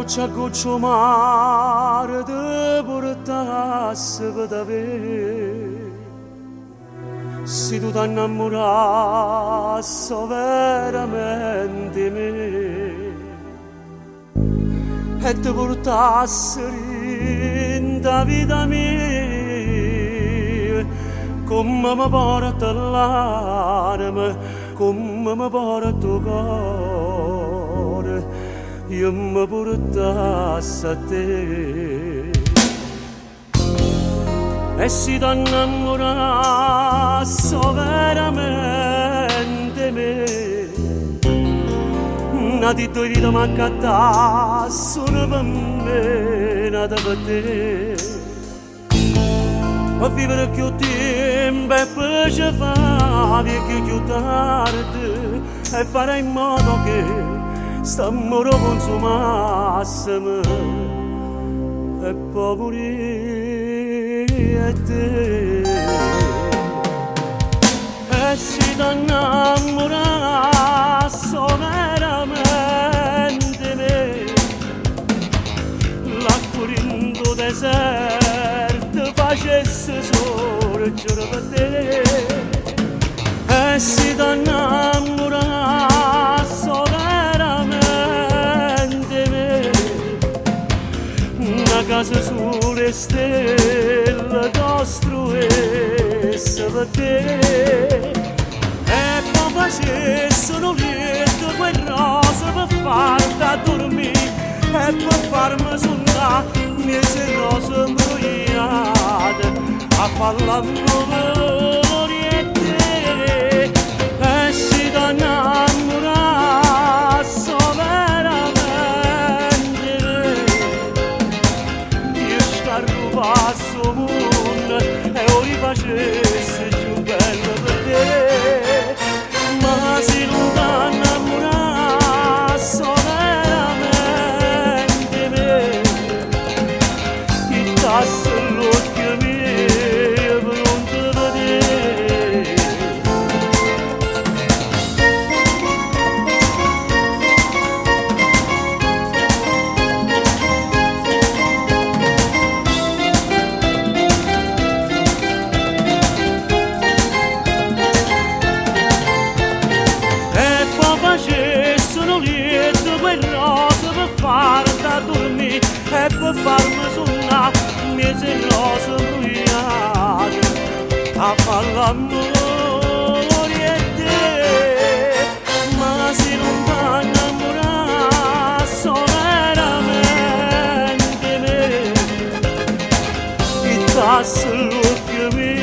goccia a goccia 'o mare te purtasse pe t'avè. Si tu t'annammurasse overamente 'e me e te purtasse dint' 'a vita mia comme me porto ll'anema, comme me porto 'o core, io me purtasse a te. E si t'annammurasse overamente 'e me, n'ati ddoje vite m'accattasse, una pe me, n'ata pe te. Pe vivere cchiù tiempo e pe ce fa viecchie cchiù tarde e fare in modo che st'ammore 'o cunsumassemo e po' murì 'e te. E si t'annammurasse overamente 'e me, l'acqua dint' 'o deserto facesse sorgere pe te. E si t'annammurasse overamente 'e me, na casa sulle stelle costruesse pe te. E po' facesse nu lietto cu 'e rose pe farte addurmì e pe farme sunnà mmiez' 'e rose 'mbrugliate a fa l'ammore e te. E si t'annammurasse overamente 'e me, io scarrupasse 'o munno e 'o rifacesse cchiù bello pe te. Ma si nun t'annammurasse overamente 'e me, jettasse ll'uocchie mieje pe nun te vedè. E po' facesse nu lietto cu 'e rose pe farte addurmì e pe farme sunnà mmiez' 'e rose 'mbrugliate a fa l'ammore e te. Ma si nun t'annammurasse overamente 'e me, jettasse ll'uocchie mieje.